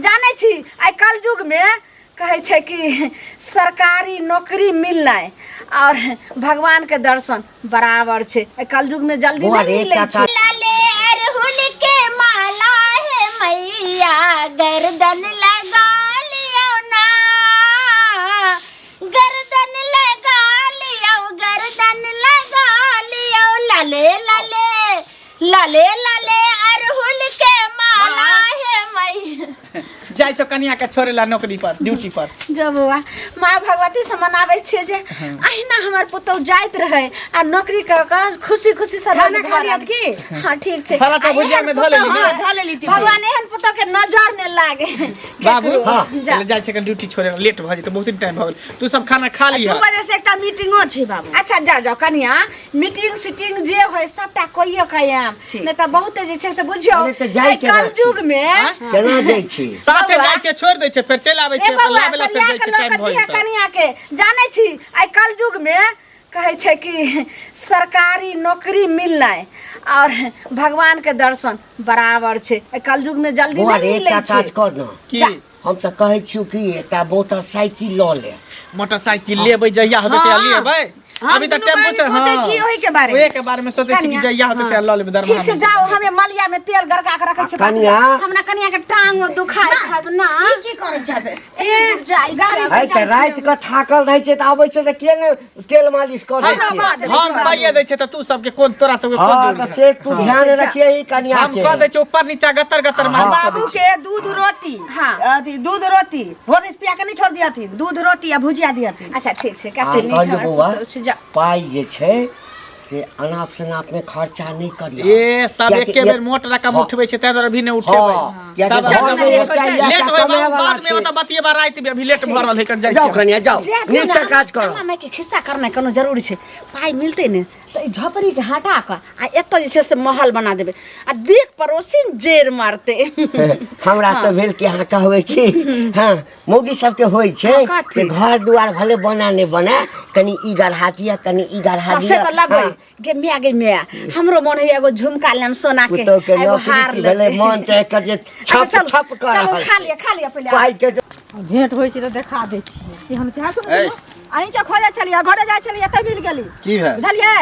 जानै छी आइ कलयुग में कहै छै कि सरकारी नौकरी मिलनाइ और भगवान के दर्शन बराबर छै। एहि कलयुग में जल्दी बौआ नहीं रे, मिलै काका। छै। लाले अरहुल के माला है मैया, गर्दन लगा लियो ना, गर्दन लगा लियो, गर्दन लगा लियो, लाले लाले लाले लाले अरहुल के माला है मैया। जाइ छौ कनिया के छोड़े ला नौकरी पर, ड्यूटी पर। जो बौआ, माँ भगवती से मनाबै छियै जे अहिना हमर पुतहु जाइत रहै आ नौकरी कऽ कऽ खुशी खुशी से खाना खा लियत की? हाँ ठीक छै। पराठा आ भुजिया एहन में धऽ लेली पुतहु- ने? हाँ, धऽ लेली टिफिन। भगवान एहन पुतहु के नजर ने लागे। बाबू, केकरो। हाँ। जा। पहिले जाइ छै कनि ड्यूटी छोड़े ला, लेट भऽ जेतै, बहुत टाइम भऽ गेल। तू सब खाना खा लिह। 2 बजे से एकटा मीटिंगो छै बाबू। अच्छा जाओ जाओ कनिया, मीटिंग सीटिंग जे होय सबटा कहियो के आयब, ठीक नहीं तऽ बहुते जे छै से बुझियौ अरे तऽ जाइ एहि केना छी? कलयुग में केना जाइ छी? साथे बौआ। जाइ छै, छोड़ि दै छै, फेर चलि आबै ए छै, बौआ, लाबे ला फेर सरिया जाइ के छै, लऽ टाइम कऽ भऽ दिहे जेतै। कनिया के। जानै छी आइ कलयुग में कहै छै कि सरकारी नौकरी मिलनाइ और भगवान के दर्शन बराबर छै। एहि कलयुग में जल्दी बौआ नहीं रे, मिलै एकटा छै। काज कर न। की? जा। हम तऽ कहै छियौ कि एकटा मोटरसाइकिल लऽ ले। मोटरसाइकिल लेबै जहिया होतै तहिया हाँ। लेबै। हम अभी तऽ दुनू टेम्पू से प्राणी सोचै हाँ। छी ओहि के बारे में। ओहे के बारे में सोचै छी कि कनिया, जहिया होतै तहिया लऽ लेबै दरमाहा ठीक से में। जाओ, हमे मलिया में तेल गड़का के रखै छी। कनिया। हमरा कनिया के टांग दुखाय खात ना। ई की करै छबे? ए, जाइ गाड़ी छी। है तऽ राति कऽ थाकल रहै छै तऽ आबै छै तऽ किए ने तेल मालिश कऽ दै हमरा छियै? बात हम कहिए दै छियै तऽ तू सबके कोन, तोरा सबके कोन हाँ जरूरी तऽ है? से तू ध्यान रखिए कनिया हम के। कह दै छियै ऊपर नीचा गतर गतर मालिश कऽ दै बाबू छियै। के दूध रोटी, हाँ। अथी दूध रोटी होरिस पिया के नहीं छोड़ दियथिन, दूध रोटी आ भुजिया दियथिन। अच्छा ठीक छै, आ कते नीक कहलियौ हमर बौआ, पुतहु छै, जा। पाइ जे छै से अनाप शनाप में खर्चा नहीं करियौ। ए सब कियाकि एके बेर मोट रकम हाँ। उठबै छै, ताहि दुआरे अभी नहि उठेबै। हाँ, कियाकि सब घर में एकटा लेट एकटा होय कमाय बाबू, वाला बाद में छै। ओतऽ बतियेबा राति में, अभी लेट भऽ रहल है, कन जाइ जाओ छियै। कनिया जाओ, जे नीक से ना, काज करो। हमरा मायके खिस्सा करनाइ कोनो जरूरी छै? पाइ मिलतै ने तऽ ई झोपड़ीके हटा कऽ आ एतऽ जे छै से महल बना देबै आ देख पड़ोसी जड़ि मारतै। हमरा तऽ भेल कि अहाँ कहबै कि हाँ मौगी सबके होइ छै हाँ, कथी? कि घर दुआर भले बना नहि बना, कनि ई गढ़ा दिअ, कनि ई गढ़ा हाँ, से दिअ। तऽ लेबै। हाँ, गे माय, गे माय, हमरो मन होइए एगो झुमका लेम सोना के, पुतोह के एगो नौकरी हार की भेलै, लेबै। मन तऽ एकर जे अच्छा, छप चलू, छप कऽ चलू, रहल खा छै। लिअ, खा लिअ पहिले। पाइ के जे भेंट होइ छै तऽ देखा दै छियै कि हम चाहे। सुनू सुनू, अहींके खोजै छलियै, घरे जाइ छलियै तऽ मिल गेली। की भेल? बुझलियै,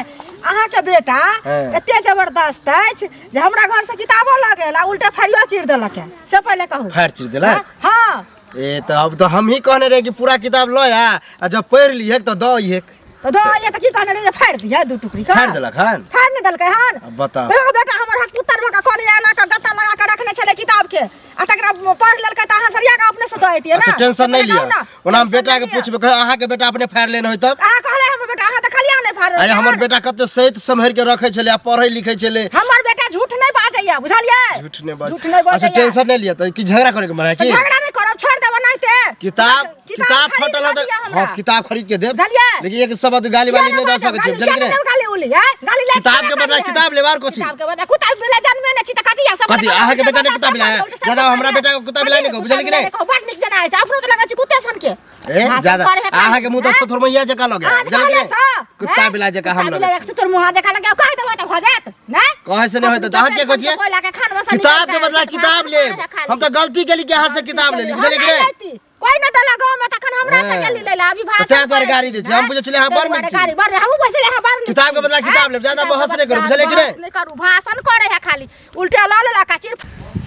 अहाँके बेटा हँ। एते जबरदस्त अछि जे हमरा घर से किताबो लऽ गेल आ उल्टे फाड़ियो चीर देलक है। से पहिले कहू। फाड़ि चीर देलक? हँ। ए तऽ अब तऽ हमही कहने रहे कि पूरा किताब लऽ आ, आ जब पढ़ि लिहेक तऽ दऽ अइहेक। तऽ दऽ अइहेक तऽ की कहने रहे जे फाड़ि दिहे दू टुकड़ी के? फाड़ि देलक हन? फाड़ि नहि देलकै हन। अब बताउ। एगो बेटा हमर हक पुत्र भऽ कऽ कहने एना कऽ गत्ता लगा कऽ रखने छलै किताब के आ तकरा पढ़ि लेलकै तऽ अहाँ सरिया कऽ अपने से दऽ अइतियै ने। अच्छा टेंशन नहि से लिअ, कहू ने। ओना हम टेंशन बेटा के नहि लिअ। पूछबै, कहै अहाँके बेटा अपने फाड़ि लेने होय तब? अहाँ कहले हमर बेटा, अहाँ देखलियै नहि फाड़ल। आइ हमर बेटा कते सैत सम्हरि के रखै छलै आ पढ़ै लिखै छलै। हमर बेटा झूठ नहि बाजैया, बुझलियै? झूठ नहि बाज। झूठ नहि बाजैया। अच्छा टेंशन नहि लिअ, तऽ की झगड़ा करे के मन है की? तऽ झगड़ा नहि करब, छोड़ि देब ओनाहिते। किताब किताब खरीद फटल है कऽ तऽ दिअ हमरा। हाँ किताब खरीद के देब, बुझलियै? लेकिन एक शब्द गाली वाली किया नहि दऽ बाजब? सकै छी, गाली बुझलियै कि किया नहि? देब गाली उली, आँय? गाली लए किताब के के बदला खाली है। किताब लेब आर कथी? किताब के बदला कुत्ता बिला जनमे नहि छी तऽ कथी है? सब कथी? अहाँके बेटा नहि कुत्ता बिला है? ज्यादा हमरा बेटा के कुत्ता बिला नहि कहू, बुझलियै कि नहि? कथी? बड़ नीक जना है, अपनो तऽ लगै छै कुत्ते सन के। ए भाषण ज्यादा करे है खाली, अहाँके मुँह तऽ आँय? थोथोर मैया जकाँ लगै है, अहाँ बुझलियै कि कहले नहि? सँ, कुत्ता आँय? बिला जकाँ हम कुत्ता लगै बिला छी। जकाँ तोर मुँह जकाँ लगै, कहि देबै तऽ भऽ जायत, नहि? कहै से नहि होयत तऽ अहाँ के कहै छियै? कोयला के खान मसाला किताब के निकालि बदला कऽ किताब भाषण लेब। करे है खाली। हम तऽ गलती केली कि अहाँ से किताब लेली, बुझलियै कि हम नहि? नहि लेती। कोई नहि देलक गाँव में, तखन हमरा से हँ। गेली लै ला, अभी भाषण तऽ तें दुआरे करे। गाड़ी दै छी। हम बुझै छलियै अहाँ ताहि बड़ नीक दुआरे छी। गाड़ी बड़, हमहूँ बुझै छलियै अहाँ बड़ नीक किताब के छी। बदला किताब लेब, ज्यादा किताब के बहस नहि करू, बदला बुझलियै कि नहि? बहस नहि करू, भाषण करे है खाली, उल्टे लऽ लेलक आ चिर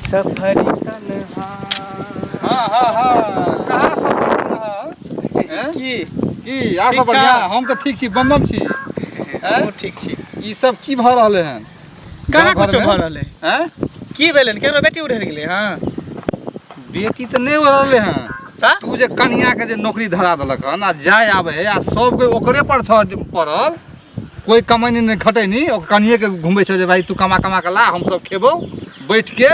सफर तन्हा। हाँ हाँ हाँ, कहाँ सफर तन्हा? हैं? की? की आर ठीक सब बढ़िया? छौ? हम तऽ ठीक छी, बम बम छी। हैं? हमहूँ ठीक छी। ई सब की भऽ रहलै हन? कहाँ गाँव कुछो घरमे? भऽ रहलै? हैं? की भेलै? केकरो बेटी उड़ि गेलै? हँ बेटी तऽ नहि उड़लै हन। तऽ? तू जे कनिया के जे नौकरी धरा देलक हन आ जाय आबै है आ सब कोइ ओकरे पर छ पड़ल, कोइ कमैनी नहि खटैनी, ओकर कनिये के घुमबै छौ जे भाइ तू कमा कमा के ला, हम सब खेबौ बैठ के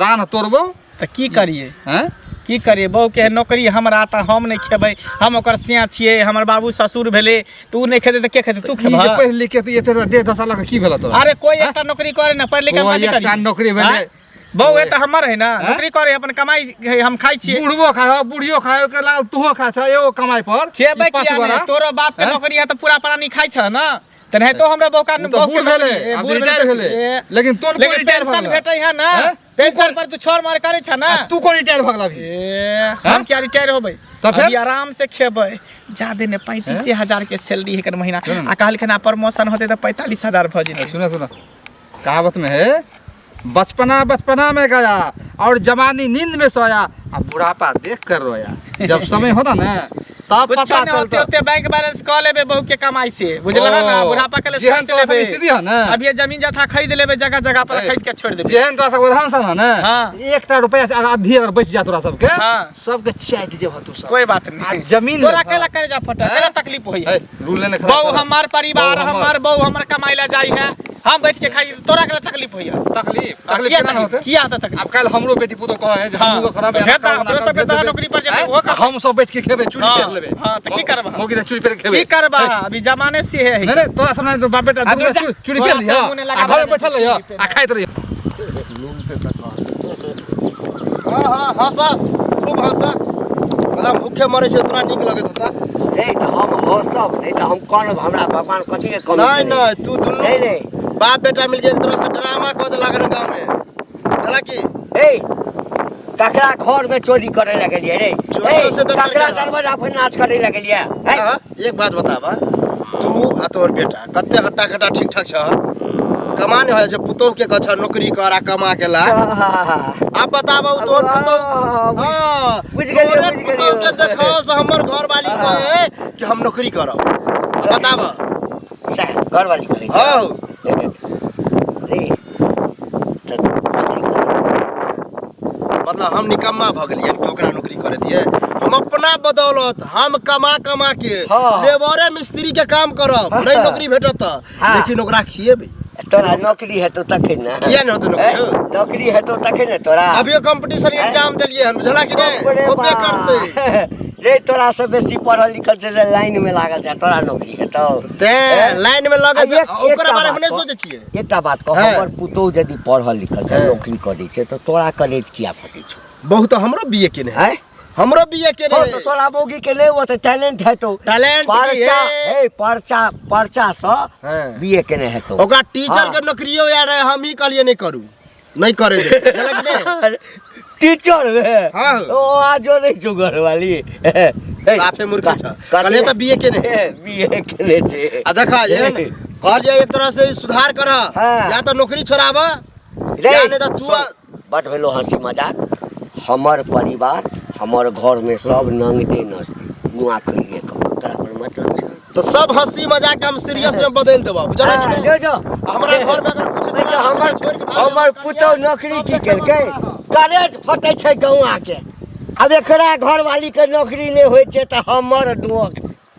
रान तोड़बौ। तऽ की करियै? हैं? की करियै? बहू के नौकरी हमरा तऽ हम नहि खेबै, हम ओकर सियाँ छियै, हमर बाबू ससुर भेलै, तऽ उ नहि खेतै तऽ के खेतै? तू ई जे खेबह? पढ़ि लिख के तू एते देह दशा लऽ के की भेल तोरा? अरे कोई एकटा नौकरी करे ना, पढ़ि लिख के कोई कथी एकटा करियै? नौकरी भेलै। आँय? बहू है तऽ हमर है ना, आँय? नौकरी करे अपन कमाई है, हम खाइ छियै। बुढ़बो खाय हो, बुढ़ियो खाय हो, ओकर लागल तूहो खाय छह, एगो कमाई पर। खेबै ई पाँच किया नहि? गोरा। तोरो बाप के आँय? नौकरी है तऽ पूरा प्राणी खाइ छह ना, तेनाहितो हमरा बहू का ओ तऽ बूढ़ भेलै, ए, आब बूढ़ रिटायर भेलै, भेलै। ए, लेकिन तोर कोन लेकिन रिटायर पेंशन भऽ गेलौ? भेटै है ना। आँय? पेंशन पर तू छोड़ मार करे छ ना। तू कोन रिटायर भऽ गेल अभी? ए, हम क्या रिटायर होबै? तऽ फेर? अभी आराम से खेबै। जादे ने 35,000 के सैलरी है महीना। सुन। आ कहलखिन आ प्रमोशन होते तऽ 45,000 भऽ जेतै। सुना सुना, कहावत में है, बचपना बचपना में गया और जवानी नींद में सोया आ बुढ़ापा देख कर रोया। जब समय होता ना तब कुछो पता नहीं होते चलता। होते बैंक बैलेंस कऽ लेबे बहू के कमाई से, बुझलह ना? ओ, बुढ़ापा के लिए जेहन सोच तोरा सब लेबे। स्थिति है ना। अभी ये जमीन जथा खरीद लेबे, जगह जगह पर ए, खरीद के छोड़ देबे। जेहन तोरा सब रहन सहन है ना, हाँ। एकटा रुपया से आधी अगर बच जा तोरा सबके, हाँ। सबके चाटि जेबह तू सब। कोई बात नहीं। आ जमीन तोरा लेबह। केला करे जा फटा, हैं? केला तकलीफ होई ए, रूल लेने खराब बहू कर। हमार परिवार, बहू हमार बहू हमर कमाई ला जाई है, हम बैठ के खाई, तोरा केला तकलीफ होई है? तकलीफ हाँ, तकलीफ किया केना तकलीफ? होते? किया होता तकलीफ? अब कल हमरो बेटी पुतो कहे है जे हाँ। हमहू खराब तो हेता, तोरा सबके तोरा नौकरी पर जेबै, ओहो करतै। हम सब बैठ के खेबै, चूड़ी हाँ, पेर लेबै। हाँ, तऽ की करबह? मौगी ने चूड़ी पेर के खेबै। की करबह? अभी जमाने से है। नहीं नहीं, तोरा सब नहीं तो बाप बेटा आ, दुनू दूर जा। चूड़ी तोरा पेर लिह सब मुँह नहि आ लगाबै घर में बैठल रहिह चूड़ी पेर। आ खाइत रहिह। हाँ हाँ, हँसा, खूब हँसा। मतलब भूखे मरे छै तोरा नीक लगैत होता? नहीं तऽ हम हँसब नहीं तऽ हम करब, हमरा भगवान कथी के कमी नहीं करै? नहीं, तू दुनू नहीं नहीं बाप बेटा मिलके एक तरह से ड्रामा कऽ देलक हन गाँव में। कहला की ए, ककरा घर में चोरी करे लगलियै रे? चोरियो ए, से बेहतर ककरा केला। दरवाजा पर नाच करे लगलियै? हैं? हाँ, एक बात बताबा, तू आ तोहर बेटा कते हट्टा कट्टा ठीक ठाक छ, कमा नहीं होइ छै, पुतोह के कह छ नौकरी कर आ कमा के ला। आब बताबा उ तोहर पुतोह, हाँ, बुझि गेलियै, तोहरे बुझि गेलियै। पुतोह के देखाओ से हमर घर वाली कहे कि हम नौकरी करब। अब बताबा। सएह, घरवाली कहै छै। हाँ। रे, तऽ नौकरी कर। मतलब हम निकम्मा भऽ गेलियै कि ओकरा नौकरी करे दिए? हम अपना बदौलत हम कमा कमा के हाँ। लेबरे मिस्त्री के काम करब, नहीं नौकरी भेटत तऽ, हाँ। लेकिन ओकरा खिएबै। तोरा नौकरी हेतौ तखन ने। किया नहि हेतौ नौकरी, हैं? हौ? नौकरी हेतौ तखन ने तोरा। अभियो कंपटीशन के एग्जाम देलियै हन, बुझला कि नहि? बाप रे होबे बाप। करतै। रे, तोरा से बेसी पढ़ल लिखल छै जे लाइन में लागल छै, तोरा नौकरी हेतौ? तें लाइन में लगै छै, आ ओकरा एकटा बारे में बात नहि कह। सोचै छियै। एकटा बात कह, हाँ। हमर पुतोहु यदि पढ़ल लिखल छै, हाँ। नौकरी करै छै, तऽ तोरा कलेज किया फटै छौ? बहुत हमरो बीए केने है। हैं? हमरो बीए केने हँ, है। तऽ तोरा मौगी के नहि ओते टैलेंट हेतौ। टैलेंट की परचा है? हे, परचा परचा सँ हाँ। बीए केने हेतौ। ओकरा टीचर हाँ। के नौकरियो यार है, हम ही कहलियै नहि करू, नहीं करे दे, बुझलक कि नहि? टीचर रे। हाँ। ओ आजो नहीं छौ घरवाली। साफे मूर्ख छ। कहलियै तऽ बीए केने है। बीए केने छै। आ देखा, एहन कहलियै एक तरह से सुधार कर, हाँ। या तऽ नौकरी छोड़ाब रे, या नहि तऽ तू सुन, बड भेलो हंसी मजाक। हमर परिवार हमर घर में सब नंगटे नचते, नुआ खोलिए कऽ, तोरा कोनो मतलब छै? तऽ सब हंसी मजाक हम सीरियस में बदलि देबऽ, बुझलक कि नहि? जो जो। हमरा घर में अगर कुछ नहीं तऽ हमर छोड़ि के भाग हमर पुतहु नौकरी की केलकै? करेज फटै छै गौआ के। आब एकरा घरवाली के नौकरी नहि होइ छै तऽ हमर दुआक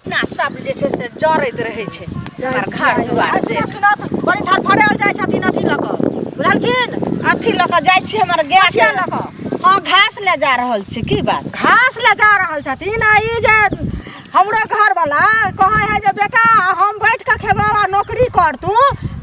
ना सब जे छै से जरैत रहै छै हमर घर दुआर देख। सुनत बड़ी धड़फड़ायल जाइ छथिन अथी लऽ कऽ, बुझलखिन? अथी लऽ कऽ जाइ छी हमर गाय के कथिया लऽ कऽ? हँ, घास ले जा रहल छी। की बात? घास ले जा रहल छथिन। आ ई जे हमरो घरवाला कहै है जे बेटा हम बैठ कऽ खेबौ आ नौकरी कर तू,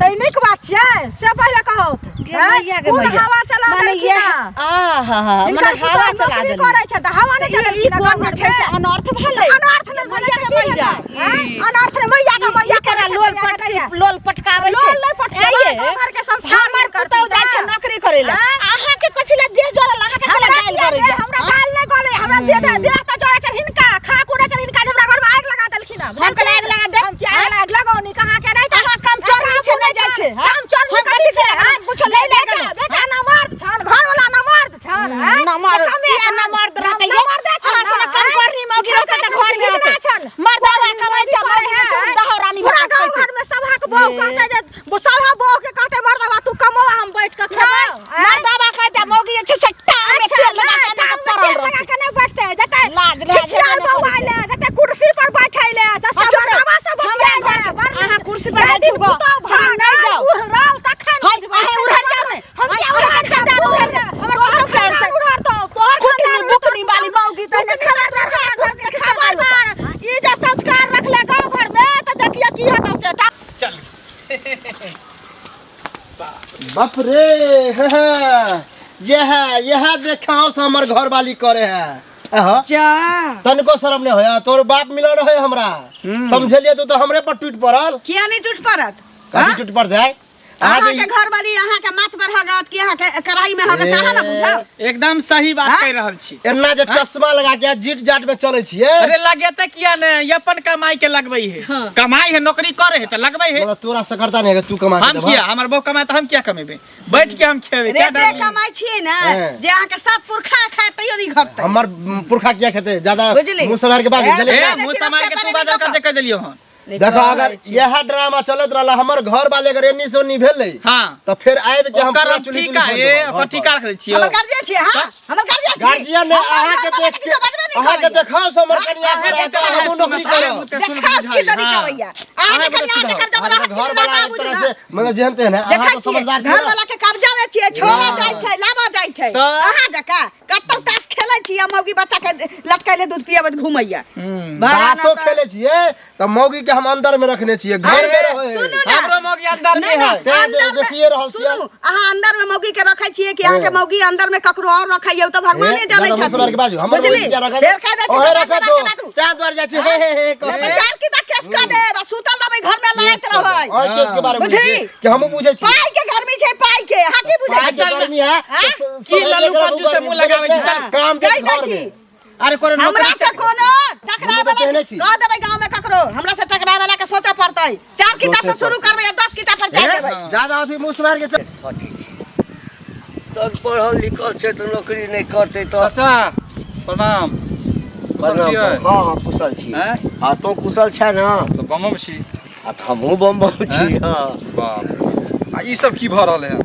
तऽ ई नीक बात छियै? से पहिले कहौत। गे मैया, गे कोन मैया। हवा चला माने देलखिन ये हँ? आहा हा, हिनकर माने हवा पुतहु चला नौकरी देलखिन। करै छै तऽ हवा नहि तऽ ई चलेलखिन कोन गाँव जे छै से घरमे? अनर्थ भेलै? अनर्थ नहि भेलै मैया तऽ गे की मैया। भेलै? आँय? अनर्थ नहि, मैया गे मैया ई केना करै लोल छथिन, पटकी मैया। लोल पटकाबै छै? लोल नहि पटकेबै, ए ये, गाँव घरके संस्कार हमर नहि पुतहु जाइ छै करथिन। नौकरी करै लए, आँय? अहाँके कथी लए देह जरल? अहाँके कथी लए हमरा दालि किया गरै देह- छै? हमरा दालि नहि गलै, हमरा देह देह तऽ जरै छै हिनका, खा कुरै छै हिनका, जे हमरा घरमे आगि लगा देलखिन हँ। हम कहलियै आगि लगा देब? हम किया आगि लगा लगौनी? कहाँ के नहि तऽ अहाँ कम चोरनी छै, नहि जाइ छै, हँ? कम चोरनी हम कथी कथी छै? छै? हँ? कुछो नहि बेटा, लागल। बेटा नमर्द छन, घरवला नमर्द छन, हँ? नमर्द, कमे किया छन? नमर्द रहतै ये? नमर्दे छन अहाँ सनक ना, कम हँ? करनी मौगी रहतै तऽ घरमे रहतै। छन। मर्दावा कमाइते मौगी जे छै दहो रानी पूरा भऽ गाँव खैतै। घरमे सभक बहू कहतै जे सभक बहू के कहतै मर्दावा तू कमो हम बैठ कऽ खेबौ। मर्दावा कहतै मौगी जे छै से टांग में अच्छा, तेल लगा नहि, के एना टांग कऽ में पड़ल तेल लगा रहतै। के नहि बैठतै, जतै लाज लाज छिछियाल हेबे नहि बौआ करै ले, जतै कुर्सी पर बैठै ले, से हाँ, सब चुप रह। मर्दावा सब हमरा बतियाइ घर ले, बड़ अहाँ नीक। कुर्सी पर जाहि दिन बैठू गऽ, पुतहु चाहे भागल, नहि जाउ। उड़ल तखन हम बुझबै। अहें उड़हर जाउ ने। हम किया उड़हर जाउ? खानदान उड़हर जाउ। हमर तोहर पुतहु खानदान उड़हर उड़हरतौ, तोहर खुटनी खानदान बुकनी वाली मौगी तऽ तू खबरदार छह, घर के खबरदार। ई जे संस्कार रखले गाँव घर में तऽ देखिए की हेतौ से। चल। बाप रे, हे हे, यह यह देखाओ से हमर घर वाली करे है। अहा, जा। तनिको शरम नहीं होया? तोर बाप मिलल रहे हमरा, समझलिए? तू तो हमरे पर टूट पड़ल। किया नहीं टूट पड़त? कथी टूट पड़ जाए? अहाँ जे अहाँके घरवाली अहाँके माथ पर हगत कि अहाँके कढ़ाई में हगत अहाँ ने बुझब। एकदम सही बात कहि रहल छी। एना जे चश्मा लगा के जीट जाट में चलै छियै। अरे लगेते किया ने, ई अपन कमाई के लगबै है। कमाई है, नौकरी करे है त लगबै है। मतलब तोरा सकरता नहीं है तू कमा के हम देबह। किया, हमर बहू कमाए त हम किया कमेबै? बैठ के हम खेबै। क्या रे डर? कमाई छियै ने हाँ। जे अहाँके सात पुरखा खाए तैयो नहीं घटतै। हमर पुरखा किया खेतै ज्यादा? बुझली? मुंह सम्हार के बाजू। ए, बुझलियै? ए, मुंह समार के तू बाजल कर जे कह देलियो हन। देखो, अगर यह ड्रामा चलत रहला, हमर घर वाले अगर एन्नी से ओन्नी भेलै हाँ, तऽ फेर आबि के हम ओकर पूरा हम चुली ठीका तुली ए फोड़ि देबौ ओकर घर पर। ठीका रखले छियो। हमर गार्जियन छियै। हाँ, हमर गार्जियन छियै। गार्जियन ने हमर अहाँके घरवाला देख के के किछो बजबे नहि अहाँके करैया। देखाओ से हमर कनिया अहाँके के रहत, तऽ हमहूँ नौकरी सुनत, करब। देखास की तनी करैया अहाँके अहाँ कनिया के कब्जा में अहाँके रहत कि घर नहि वाला रहत, एक बुझू तरह ना। से मतलब जेहन तेहन है, अहाँ देखै तऽ छियै समझदार घर छियै। वाला के कब्जा में छियै, छोड़ा जाइ छै, लाबा जाइ छै। तऽ? अहाँ जकाँ कतौ ताश खेलै छी आ मौगी बच्चा के लटकैले दूध पियबैत घुमैया। ताशो खेले छियै तऽ मौगी के हम अंदर में रखने छियै, घर में रहै है। सुनू ना। हमरो मौगी अंदर में नहीं, है। नहीं, तें अंदर में- देखिए रहल छियै। सुनू, अहाँ अंदर में मौगी के रखै छियै कि अहाँके हाँ। मौगी अंदर में ककरो और रखैया, ओ तऽ भगवाने ए, जानै ज्यादा मुँह सम्हार के बाजू। छथिन। हमर बुझली? मौगी के रखै फेर कह दै छै ओहे तऽ रखै बाजू, दो। बाजू। तें दुआरे जाइ छियै हे हे हे नहि कह। तऽ चार किता केस कऽ देब आ सुतल रहबै, घर में लड़ैत रहबै। ओहि केस के बारे में बुझली? बुझै छियै कि हमहूँ बुझै छियै। पाइ के गर्मी छै, पाइ के। अहाँ की बुझै पाइ के छियै? गर्मी है हाँ? तऽ की समझ लल्लू लेकर पज्जू से मुँह लगाबै छी, चल। काम के कहि दै घर छी। में अरे कोनो हमरा नौकरी से कोनो टकराए हमहूँ तऽ वाला तेहने छी। कह देबै गाँव में ककरो हमरा से टकराए वाला के सोचऽ पड़तै। चार किताब से सोचऽ शुरू करबै आ 10 किताब पर जाय ए, देबै। ज्यादा अथी मुँह सम्हार के चल। फटै छै तब, पढ़ल लिखल छै तऽ नौकरी नहि करतै तऽ। चाचा प्रणाम, कुशल प्रणाम। छियै? हँ हँ, कुशल छी। हैं? आ तोँ कुशल छै ने? तऽ बम बम छी। आ तऽ हमहूँ बम बम छी। हँ। बाप रे। आ ई सब की भऽ रहल है?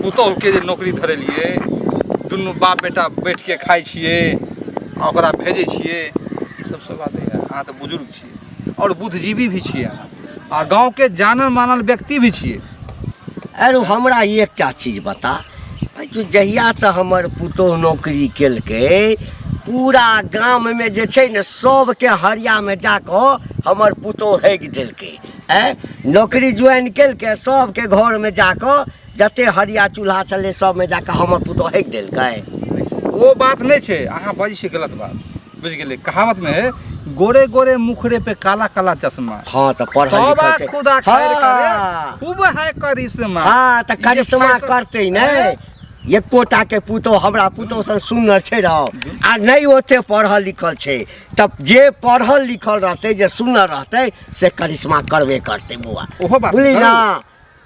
पुतोहु के जे नौकरी धरेलियै, दुनू बाप बेटा बैठ के खाइ छियै आ ओकरा भेजै छियै, ई सब सब बात है। अहाँ तऽ बुजुर्ग छियै और बुद्धिजीवी भी छियै अहाँ आ गाँव के जानल मानल व्यक्ति भी छियै। अरे हमरा एकटा चीज बता तू, जहियासँ हमर पुतोहु नौकरी केलकै, पूरा गाममे जे छै ने सबके हरियामे जाकऽ हमर पुतोहु हेग देलकै। आँय, नौकरी ज्वाइन केलकै, सबके घरमे जाकऽ जते हरिया चूल्हा छलै सबमे जाकऽ हमर पुतोहु हेग देलकै। ओ बात नहि छै, अहाँ बजै छियै गलत बात, बुझि गेलियै? कहावत में है, गोरे गोरे मुखरे पे काला काला चश्मा। हँ, तऽ पढ़ल तौबा लिखल छै। खुदा खैर करे। हाँ। खूब है करिश्मा। हँ, तऽ ई जे करिश्मा फैशन- करतै ने। एकोटा के पुतोह हमरा पुतोह सन सुन्दर छै रहो आ नहि ओते पढ़ल लिखल छै, तब जे पढ़ल लिखल रहतै, जे सुन्दर रहतै, से करिश्मा करबे करतै बौआ। ओहो बात बुझली ना?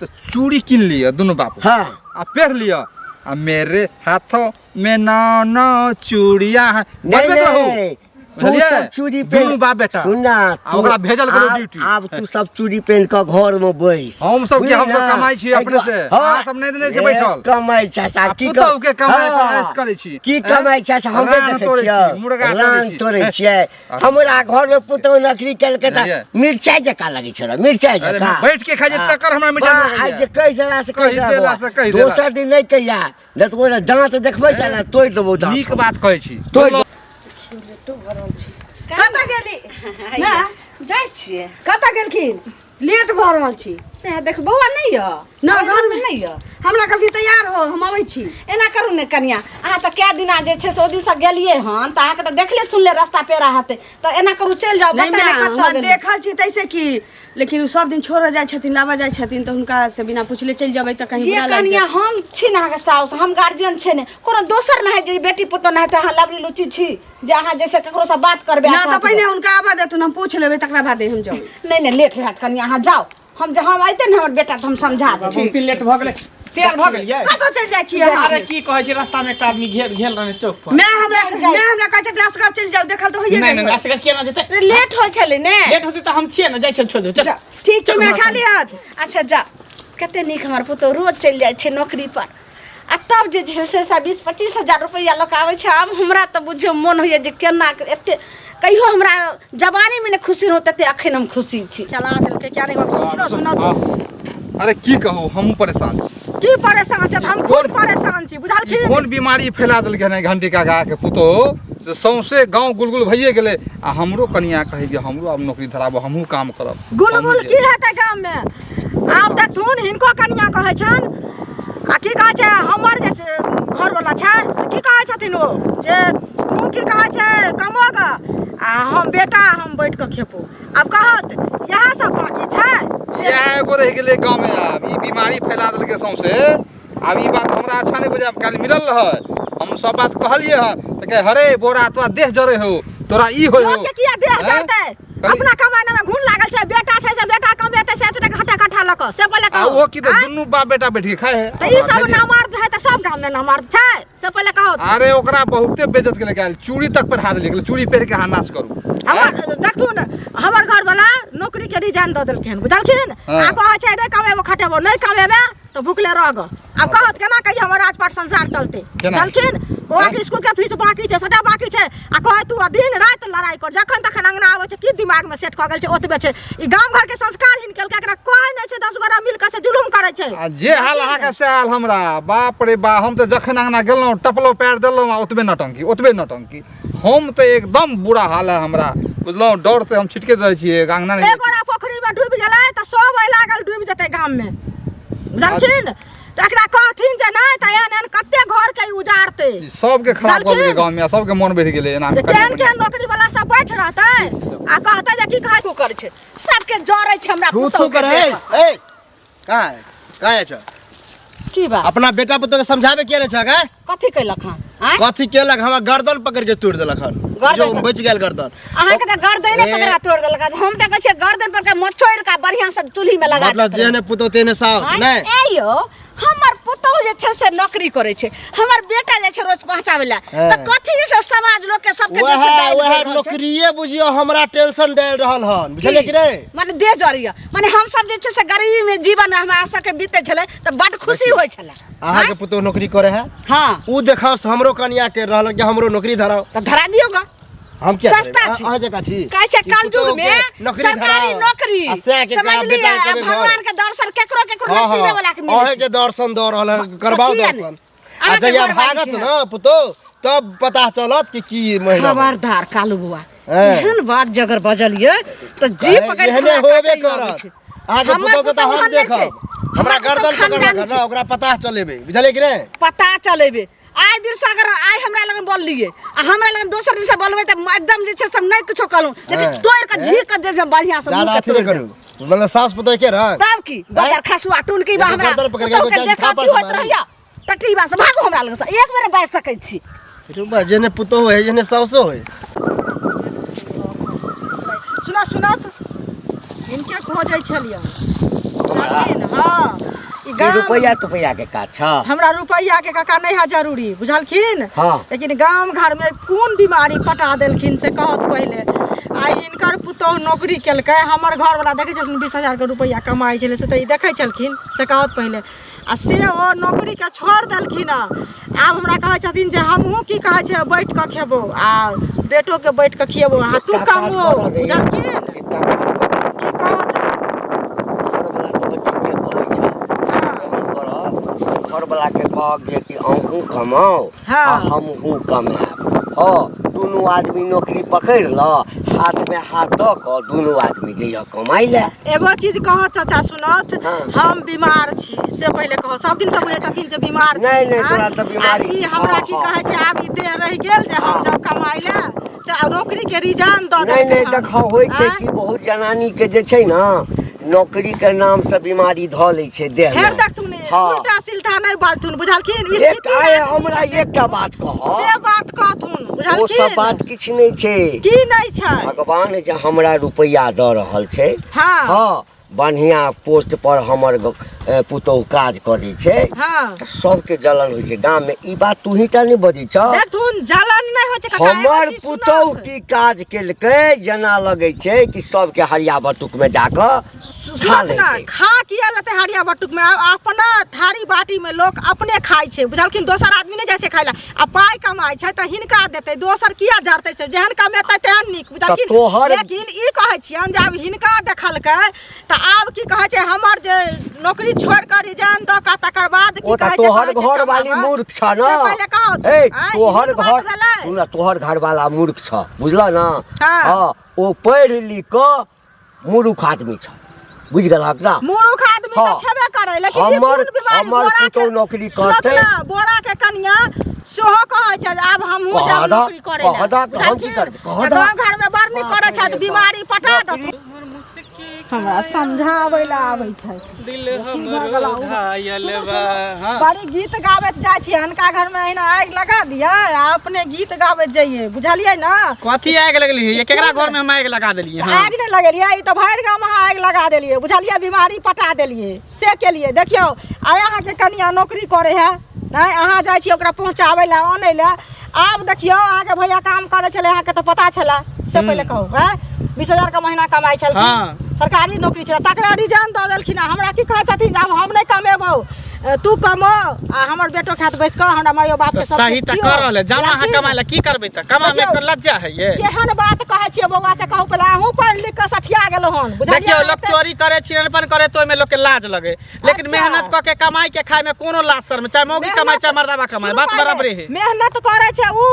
तऽ चूड़ी कीन लिअ दुनू बाप। हाँ। आ पेर लिअ आ मेरे हाथों में नौ नौ चूड़िया है। नहीं। बजबैत रहू। नहीं, तू बुझलियै? सब चूड़ी पेन दुनू बाप बेटा सुन ना, आ ओकरा भेजल करू ड्यूटी। आब तू सब चूड़ी पेन कऽ घर में बैस। हम सब की, हम सब बुझली ना? कमाइ छी अपने से। हाँ। अहाँ सब नहि देने छी ए, बैठल। कमाइ छै सा आ की पुतहु के कमाइ पर हाँ। ऐश करै छी। की हैं? कमाइ छै से हमरे रान देखै तोड़ै छियै। छी, मुर्गा तोड़ै रान छी। तोड़ै छियै। हमरा घर में पुतहु नौकरी केलकै तऽ बुझलियै? मिरचाइ जकाँ लगै छै, मिरचाइ अरे जकाँ। बैठ के खाइ छै हाँ। तकर हमरा मिठाइ वाह, लगैया। आइ जे कहि देला से कहि कहि देला से कहि देला। दोसर दिन नहि कहिया, नहि तऽ ओहि दाँत देखबै छै ने, तोड़ि देबौ दाँत। नीक बात कहै छी। तोड़ि। कतऽ गेली ना? जाइ छियै। कतऽ गेलखिन? लेट भऽ रहल छी। सएह देख बौआ, नहि यऽ ना, घरमे नहि यऽ। हमरा कहलखिन तैयार हो, हम अबै छी। एना करू ने कनिया, अहाँ तऽ कए दिना जे छै से ओहि दिनसँ गेलियै हन, तऽ अहाँके तऽ देखले सुनले रास्ता पेड़ा हेतै, तऽ एना करू, चलि जाउ। नहि बता माय, कतऽ हमरा गेलियै? देखल छी तैसे की, लेकिन ओ सब दिन छोड़ऽ जाइ छथिन, लाबऽ जाइ छथिन, तऽ हुनका से बिना पुछले चलि जेबै तऽ कहीं जे बुरा लागि कनिया, जायत। हम छी ने अहाँके साउस, हम गार्जियन छै ने, कोनो दोसर नहि जे बेटी पुतोह नहि तऽ अहाँ लबरी लुची छी जे अहाँ जैसे ककरोसँ बात करबै। ना, अच्छा तऽ पहिने हुनका आबऽ देथुन, हम पूछि लेबै, तकरा बादे हम जेबै। नहि नहि, लेट हैत कनिया, अहाँ जाउ। हम जे हम अयतै ने हमर बेटा तऽ हम समझा देबै। बहुत लेट भऽ गेलै, तैयार भऽ गेलियै? कतऽ चलि जाइ छियै अहाँ? अरे की कहै छी, रास्ता में एकटा आदमी घेर घेर रहने चौक पर। मैं हमरा मैं हमरा कहै छथिन असगर चलि जाउ, देखल तऽ होइए नहि गेल। नहि, असगर केना जेतै? लेट होइ छलै ने। लेट होतै तऽ हम छियै ने, जाइ छियै, छोड़ि देबै, चल। ठीक छै, मैं खाली हाथ। अच्छा जा, कते नीक हमर पुतोह रोज चलि जाइ छै नौकरी पर आ तब जे छै से 20-25 हजार रुपैआ लऽ कऽ आबै छै। आब हमरा तऽ बुझियौ मोन होइए जे केना एते कहियो हमरा जवानीमे नहि खुशी रहौ तते अखन हम खुशी छी। चला देलकै क्या नहीं, सुनो सुनो। अरे की कहू, हमहूँ परेशान छी। की परेशान छथि? हम खुद परेशान छी। ई बुझलखिन? कोन बीमारी फैला देलकै हन घंटी काका के पुतोह से सौंसे गाँव गुलगुल भइए गेलै आ हमरो कनिया कहै जे हमरो आब नौकरी धराबो, हमहूँ काम करब। गुलगुल हमहूँ की हेतै गाममे? आब देखथुन, हिनको कनिया कहै छनि आ की कहै छै, हमर जे छै घरवला छै से की कहै छथिन ओ जे तू की कहै छै कमोग आ आ हम बेटा हम बैठ कऽ खेबो। आब कहत इएह सब बाकी छै। इएह एगो रहि गेलै गाँवमे। आब ई बीमारी फैला देलकै सौंसे। आब ई बात हमरा अच्छा नहि बुझायल। काल्हि मिलल रहै, हम सब बात कहलियै हँ तऽ कहै हरे बोरा तोरा देह जरै हौ, तोरा ई होइ हौ। लोकके किया देह आँय? जरतै? अपना कमाइने में घुन लागल छै, बेटा छै से बेटा कमेतै से एतेक घटा घटा लऽ कऽ से पहिले आ कहू। ओ की तऽ आँय? दुनू बाप बेटा बैठ के खाइ है। तऽ ई सब नामर्द है तऽ सब गाम में नामर्द छै से पहिले कहू। अरे ओकरा बहुते बेइज्जत केलकै काल्हि, चूड़ी तक पहिरा देलियै, चूड़ी पहिर के अहाँ नाच करू। हमर देखथुन हमर घरवाला नौकरी के रिजाइन दऽ देलखिन बुझलखिन। आ कहै छै नहि कमेबो खटेबो, नहि कमेबे तऽ भुखले रह गऽ। आब कहत केना कहिए हमर राजपाट संसार चलते केना? बुझलखिन। बौआ के स्कूल के फीस बाकी छै, सबटा बाकी छै, आ कहै तू दिन राति लड़ाई कर, जखन तखन अंगना आबै छै की दिमाग में सेट कऽ गेल छै ओतबे छै। ई गाम घर के संस्कार हिन केलकै, एकरा कहै नहि छै, 10 गोरा मिल कऽ से जुलुम करै छै। आ जे हाल अहाँके से हाल हमरा, बाप रे बा। हम तऽ जखन अंगना गेलहुँ टपलहुँ पैर देलहुँ आ ओतबे नौटंकी ओतबे नौटंकी। हम तऽ एकदम बुरा हाल है हमरा बुझलहुँ, डर से हम छिटकैत रहै छियै अंगना नहि। एक गोरा पोखरी में डूबि गेलै तऽ सब एहि लागल डूबि जेतै गाम में बुझलखिन। तऽ एकरा कहथिन जे नहि तऽ एहन एहन कते घर के ई उजाड़तै, ई सबके खराब कऽ देलकै बुझलखिन? गाँव में, आ सबके मन बढ़ि गेलै एना जे कनिया केहन बनिया। केहन नौकरी वाला सब बैठ रहतै आ कहतै जे की कहै थू करै छै, सबके जरै छै हमरा थू पुतहु थू के करे। देख। ए कहाँ है, कहाँ है छ? की बात? अपना बेटा पुतोह के समझाबे किया नहीं छ गे? कथी केलक हन? आँय? कथी केलक? हमरा गर्दन पकड़ के तोड़ देलक हन। गर्दन जो बच गेल गर्दन। अहाँके तऽ गर्दने ए। पकड़ा तोड़ देलक हन। हम तऽ कहै छियै गर्दन पकड़ के मचोड़ि के बढ़िआँ से चूल्ही में लगा मतलब देतै। जेहने पुतोह तेहने साउस। आँय? नहि ए यौ, हमर पुतोह जे छै से नौकरी करै छै, हमर बेटा जाइ छै रोज पहुँचाबै लए, हँ। तऽ कथी जे छै समाज लोक के सबके जे छै वएह डालि वएह देल रहल छै। नौकरिये बुझियो हमरा टेंशन डालि रहल हन, बुझलियै कि नहि? माने देह जरैया, माने हम सब जे छै से गरीबी में जीवन हमरा सबके बीतै छलै तऽ बड खुशी होइ छलै। अहाँके पुतोह नौकरी करे है? हाँ। उ देखाओ से हमरो कनिया के रहल कि हमरो नौकरी धराओ। तऽ धरा दियौ ग। हम किया सस्ता धरेबै? छै। अहाँ जकाँ छी। कहै छै कि कलयुग पुतोह में के नौकरी सरकारी धराओ। नौकरी आ सएह के समझलियै? बेटा के आ कहबै घर। भगवान के दर्शन केकरो केकरो हाँ, नसीबे हाँ। वाला के मिलै अहें छै। के दर्शन दऽ रहल हन, करबाउ किया नहि? दर्शन। आ अहाँके जहिया घरवाली भागत के न पुतोह तब पता चलत कि की महिला। खबरदार कालू बुआ, हैं। एहन बात जगर बजलियै तऽ जी पकड़ि एहने हमरा होबे काटैए अबै करत। छै। अहाँके हमर पुतोह के तऽ पुतोह हम ओहन नहि देखब, छै। हमरा हमर पुतोह गर्दन पकड़लक खानदानी हन छै। न, ओकरा पता चलेबै, बुझलियै कि नहि? पता चलेबै। आइ दिन से अगर आइ हमरा लगन बोललियै आ हमरा लगन दोसर दिन से बोलबै तऽ एकदम जे छै सब नहि किछो कहलहुँ, लेकिन हैं। तोड़ि कऽ झीर कऽ देब बढ़िआँ से ज्यादा मुँहके अथी नहि तोड़ि देब। करू, मतलब सास पुतोह के रंग। तब की बजार खसुआ टुनकी बा एगो हमरा गर्दन पकड़ि के पुतोह के एगो देख थापड़ अथी होइत मारी। रहैया टटरीबा से भागू हमरा लग से, एक बेर बाजि सकै छी। रे बा, जेने पुतोह है जेने सासो है। सुना सुनत हिनके खोजै छलियै बुझलखिन। हाँ, ई ई गाम रुपैआ तुपैआ के काज छ? हमरा रुपैआ के काका नहीं है जरूरी बुझलखिन। हाँ। लेकिन गाम घर में कोन बीमारी पटा देलखिन से कहत पहिले। आ हिनकर पुतोह नौकरी केलकै, हमर घर वाला देखै छलखिन 20,000 के रुपैआ कमाइ छलै से तऽ ई देखै छलखिन से कहत पहिले। आ से ओ नौकरी के छोड़ देलखिन हँ। आब हमरा कहै छथिन जे हमहूँ की कहै छै बैठ कऽ खेबो आ बेटो के बैठ कऽ खिएबो आ तू एकटा काज कमो करऽ रे। बुझलखिन। एकटा काज करऽ। की कहत? घरवला तऽ ठीके कहै छै। हाँ। एहन करऽ, घरवला के कहक जे कि अहूँ कमाउ हाँ। आ हमहूँ कमायब। हँ, दुनू आदमी नौकरी पकड़ि लऽ, हाथ में हाथ दऽ कऽ दुनू आदमी जइह कमाइ लए। एगो चीज कहत चाचा सुनत, हाँ। हम बीमार छी से पहिले कहत। सब दिन से बुझै छथिन जे बीमार छी। नहि, नहि, आँय? तोरा तऽ बीमारी- आ ई हमरा हाँ, की हाँ। कहै छै आब ई देह रहि गेल जे हम हाँ। जब कमाइ लए से आ नौकरी के रिजाइन दऽ नहि देलकै नहि हन। देखऽ होइ छै आँय? कि बहुत जनानी के जे छै ने नौकरी के नाम से बीमारी धऽ लै छै देह फेर में। देखथुन हाँ। उल्टा सिल्टा नहि बाजथुन बुझलखिन। एक स्थिति आइ आदमी हमरा एकटा बात कह, से बात कहथुन ओ बुझलखिन। सब बात किछु नहि छै। की नहि छै? भगवान जे हमरा रुपैआ दऽ रहल छै, हाँ। हाँ, बढ़िया पोस्ट पर हमर पुतोह काज करै छै, हाँ। तऽ सबके जलन होइ छै गाम में। ई बात तू ही टा नहि बजै छह। देखथुन जलन नहि होइ छै काका, एगो हमर चीज पुतोह सुनत। की काज केलकै जेना लगै छै कि सबके हरिया बटुक में जाकऽ खा सुनत ना, लेतै। खा किया लेतै हरिया बटुक में? आ अपना थारी बाटी में लोक अपने खाइ छै बुझलखिन, दोसर आदमी नहि जाइ छै खाइ लए। आ पाइ कमाइ छै तऽ हिनका देतै, दोसर किया जरतै? से जेहन कमेतै तेहन नीक बुझलखिन। तोहर- लेकिन ई कहै छियनि जे आब हिनका देखलकै तऽ आब की कहै छै हमर जे नौकरी छोड़ि कऽ रिजाइन दऽ कऽ तकर बाद की ओ तऽ कहै छै, तोहर कहै छै घर वाली कमाबऽ। मूर्ख छ न। से पहिले कहू। ए, आँय, ई तोहर नीक बात घर भेलै? सुन न, तोहर घर वाला मूर्ख छ बुझल न। हाँ। हाँ, ओ पढ़ि लिख कऽ मूर्ख आदमी छ बुझि गेलहक ना? मूर्ख आदमी तऽ हाँ। छेबे करै, लेकिन ई हमर कोन बीमारी? हमर बोरा के- पुतोह नौकरी सुनत करतै। ना, बोरा के कनिया सेहो कहै छै जे आब हमहूँ कहऽ जायब दऽ, नौकरी करै लए कहऽ दऽ, तऽ हम की बुझलखिन? करबै? कहऽ तऽ दऽ। गाँव घरमे बड़ नीक करै छथि बीमारी पटा दऽ हमरा समझाबै लए आबै छै दिल हमरो घायल बा हाँ। बड़ी गीत गाबैत जाइ छियै अनका घरमे अहिना आगि लगा दियै आ अपने गीत गाबैत जइयै बुझलियै ने कथी आगि लगली है केकरा घर में हम आगि लगा देलियै हाँ आगि नहि लगेलियै ई तऽ भरि गाँवमे अहाँ आगि लगा देलियै बुझलियै बीमारी पटा देलियै से केलियै देखियौ आइ अहाँके कनिया नौकरी करै है नहि अहाँ जाइ छियै ओकरा पहुँचाबै लए आनै लए आब देखियौ अहाँके भैया काम करै छलै अहाँके तऽ पता छलै से पहिले कहू हँ 20 हजारके महीना कमाइ छलखिन सरकारी नौकरी छलै तकरा रिजन दऽ देलखिन हँ। हमरा की कहै छथिन जे आब हम नहि कमेबौ तू कमो आ हमर बेटो खायत बैस कऽ हमरा माइयो बापके तऽ सब सही तऽ कर रहल है जाना अहाँ कमाय लए की करबै तऽ कमा में देखियौ। लज्जा है ये केहन बात कहै छियै बौआ से कहू पहिले अहूँ पढ़ि लिख कऽ सठिया गेलहुँ हन बुझलियै देखियौ लोग चोरी करे छिनरपन करे तो ओहिमे लोग के लाज लगे लेकिन मेहनत कऽ के कमाई के खाय में कोनो लाज शर्म चाहे मौगी कमाई चाहे मर्दाबा कमाई सुनू बात पहिले, बराबरे है मेहनत करै छै उ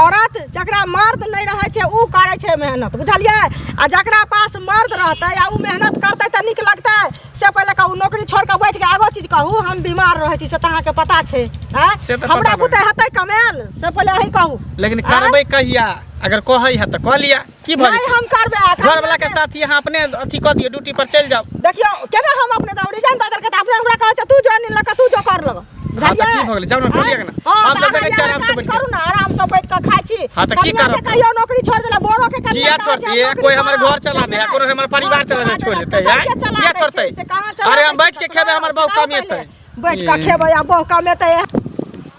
औरत जकरा मर्द नहि रहै छै उ करै छै मेहनत बुझलियै आ जकरा पास मर्द रहतै आ उ मेहनत करतै तऽ नीक लगतै से पहिले कहू नौकरी छोड़ कऽ बैठ के आगो चीज कहू हम बीमार रहै छी से तऽ अहाँके पता छै आँय? से तऽ हमरा पता बुते हेतै कमायल से पहिले अहीं कहू लेकिन करबै कहिया अगर कहै है तऽ कऽ लिया की भऽ नहि जेतै हम करबै आ घर वाला के साथ यहाँ अपने अथी कऽ दियौ ड्यूटी पर चलि जाउ देखियौ केना हम अपने दौड़ी रिजन दऽ देलकै तऽ अपने हमरा कहै छै तू ज्वाइन लऽ कऽ तू जो कर लेबऽ हाँ, तऽ की भऽ गेलै? जाउ ने, कऽ लिअ ने। हाँ, हम तऽ सब देखै छियै अहाँ आरामसँ काज बैठ कऽ। करू ने आरामसँ बैठ कऽ खाइ छी हाँ, तऽ की कनियाँ के करब? कहियो नौकरी छोड़ि देला बोरो के कनियाँ किया कहै छै, छोड़तियै हम कोई हमर नौकरी घर चला दे करब। कोनो हमर परिवार घर चला दे छोड़ देलक, देतै तऽ आँय? किया चला किया दै छै? छोड़तै से कहाँ चला अरे दै हम छै बैठ के ककरो? खेबै हमर बहू से कमेतै पहिले। बैठ कऽ खेबै आ बहू कमेतै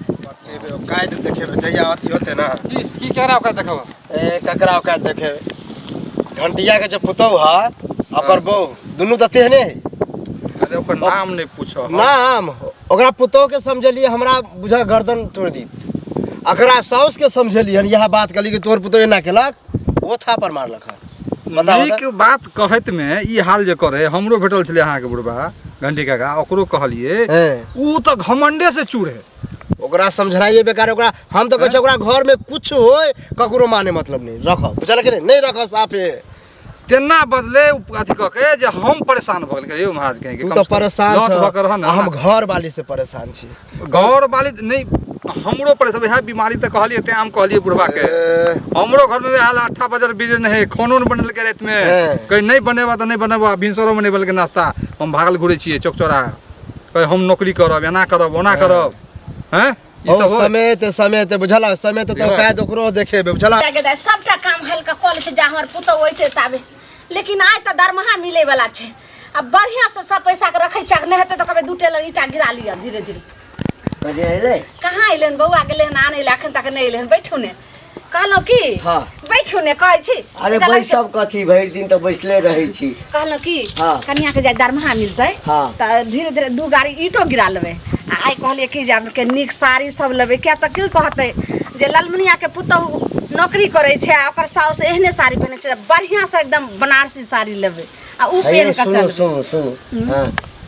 बतेबै औकात देखेबै जहिया अथी होतै ने की की केकरा ओकरा देखब ए ककरा औकात देखेबै घंटिया के जे पुतहु है ओकर बहू दुनू तऽ तेहने है अरे ओकर नाम नहि पूछो नाम ओकरा पुतहु के समझलियै हमरा बुझा गर्दन तोड़ि दी अकरा साउस के समझलियै हन इएह बात कहली कि तोहर पुतहु एना केलक ओ थापर मारलक हन बताबऽ नीक बात कहैत मे ई हाल जे करे हमरो भेटल छलै अहाँके बुढ़बा घंटी काका ओकरो कहलिए ऊ तऽ घमंडे से चूर है ओकरा समझनाइए बेकार ओकरा हम तऽ कहै छियै ओकरा घर में कुछ होय ककरो माने मतलब नहीं रख बुझल कि नहीं नहीं रख साफे तेना बदले उ अथी कऽ के जे हम परेशान भऽ गेल यौ महाराज कहीं के तू कम तऽ से कम परेशान लौट छह भऽ के रह ने आ हम घर वाली से परेशान छी घर वाली नहि हमरो परेशान वएह बीमारी तऽ कहलियै तें हम कहलियै बुढ़बा के हमरो घर में वएह हाल 8 बजे बिजली नहीं खानो नहि बनेलकै राति में कहीं नहि बनेबा तऽ नहि बनेबा भिनसरो में नहि बनेलकै नाश्ता हम भागल घुरै छियै चौक चौराहा कहीं हम नौकरी करब एना करब ओना करब हैं ई ओ सब होय। समय ते समय ते बुझल समय ते तो कायद ओकरो देखेबे बुझल गे दाइ सबटा काम हल्का कऽ लै छै जा हमर पुतहु अयतै ताबे लेकिन आइ तऽ दरमाहा मिलै वाला छै आ बढ़िआँ से सब पैसा के रखै छै नहि हेतै तऽ कहबै दू टेलर ईटा गिरा लिअ धीरे धीरे कने अयलै कहाँ अयलै हन बौआ गेलै हन आनै लए एखन तक नहि अयलै हन बैठू ने कहलहुँ की हाँ। बैठू ने कहै छी अरे तऽ बैसब कथी भरि दिन तऽ बैसले रहै छी कहलहुँ की हाँ। कनिया के जे दरमाहा मिलतै हाँ। तऽ धीरे धीरे दू गाड़ी ईटो गिरा लेबै आ आइ कहलियै कि जे आब के नीक साड़ी सब लेबै किया तऽ की कहतै जे ललमुनिया के पुतहु नौकरी करै छै आ ओकर साउस एहने साड़ी पहिनै छै बढ़िआँ से एकदम बनारसी साड़ी लेबै आ उ हे पहिन कऽ सुनू चलबै सुनू सुनू हाँ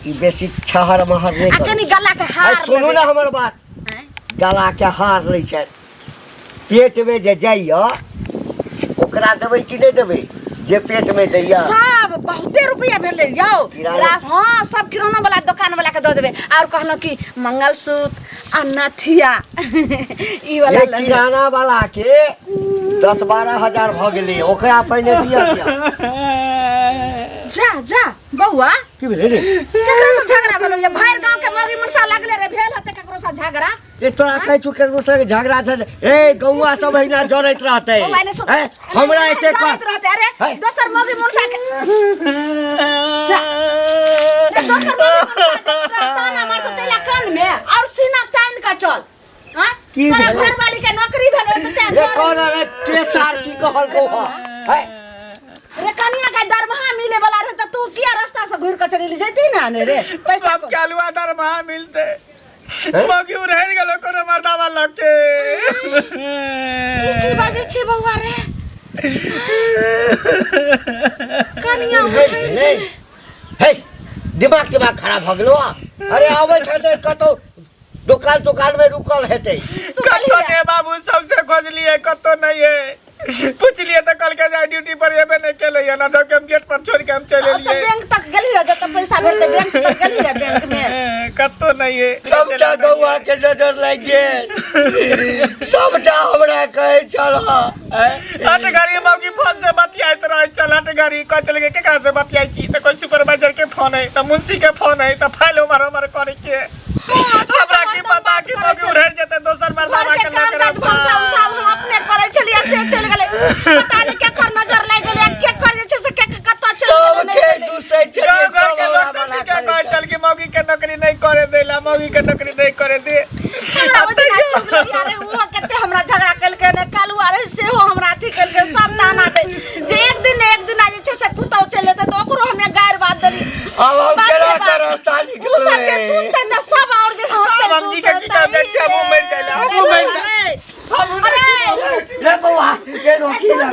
ई बेसी छहर महर नहि आ करू कनि गला के हार अरे सुनू लेबै। ने हमर बात आँय? गला के हार लै छै पेट में जे जाइया ओकरा देबै कि नहि देबै जे पेट में दैया सब बहुते रुपया भेलै यौ किराना। रास हाँ सब किराना वाला दुकान वाला के दऽ देबै और कहलहुँ कि मंगलसूत्र आ नथिया ई वाला ये लऽ लेबै। किराना वाला के 10-12 हजार भऽ गेलै ओकरा पहिने दिअ दिअ जा जा बौआ की भेलै रे केकरो से झगड़ा भेलो ये भरि गांव के मौगी मुनसा लगले रे भेल होते केकरो से झगड़ा ए तोरा कहै छु केकरो संगे झगड़ा छै ए गौआ सब अहिना जरैत रहतै बौआ ने सुन हैं? हमरा एते जरैत कह रहते अरे हैं? दोसर मौगी मुनसा के जा ए, दोसर मौगी मुनसा के ताना मारतो तेला कान में और सीना तान का चल हाँ की तोरा भेलै? घरवाली के नौकरी भेलो त तें रे कौन रे के सार की कहल को है रे कनिया के दरमाहा मिले वाला रहे त तू किया रास्ता से घुर के चली जैती ना ने रे पैसा सबके अलुआ दरमाहा मिलते मौगी रहि गेलो कोनो मर्दावा लग के ई की बाजै छी बौआ रे कनिया हे हे दिमाग दिमाग खराब भऽ गेलो अरे आबै छै तऽ कतौ दोकान तोकान में रुकल हेतै कतो ने बाबू सबसे खोजलिए कतो नहीं है पुछलिए तऽ कहलकै जे ड्यूटी पर एबे नहि केलै हन जबकि हम गेट पर छोड़ि के हम चलि ओतऽ एलियै। बैंक तक गेली रह जतऽ पैसा भेटतै, बैंक तक गेली रह बैंक मे। कतौ नहि है। सबटा गौआ के नजर लागि गेल, सबटा हमरा कहै छल। हट घड़ी मौगी फोन से बतियाइत रहै छल। हट घड़ी कहै छलै कि केकरा से बतियाइ छी, तऽ कोइ सुपरवाइजर के फोन है, तऽ मुंशी के फोन है, तऽ फाइल उमर उमर करे के। हमरा की पता कि मौगी उड़ै जेतै दोसर मर्दाना घर के के काम लऽ काज भनसा उनसा हम अपने करै छलियै, से चलि गेलै। पता नहि केकर नजर लागि गेलै आ केकर जे छै से के कतऽ चलि गेलै, नहि सबके गेलै। दूसै छलियै, गाँव घर सब के हमरा लोग सब मना के करै कहै छल। छल कि मौगी के नौकरी नहीं करे देला, मौगी के नौकरी नहीं करे दे। हमरा ओहि दिना चुगलिया रहे, ओहो कते हमरा झगड़ा केलकै ने, कालुआ रहे सेहो हमरा अथी केलकै। सब ताना दै जे एक दिन ने एक दिना जे छै से पुतहु चलि जेतै, तऽ ओकरो हमे गारि बात देली। आब हम बाप रे केना बाप। के रास्ता उ सब जे निकलबै? सुनतै तऽ सब आओर जे हँसतै। आब हम जी के की कहबै छै, हमहूँ मरि जाइले, हमहूँ मरि जाइले। अरे रे बौआ, रे रोकी ना।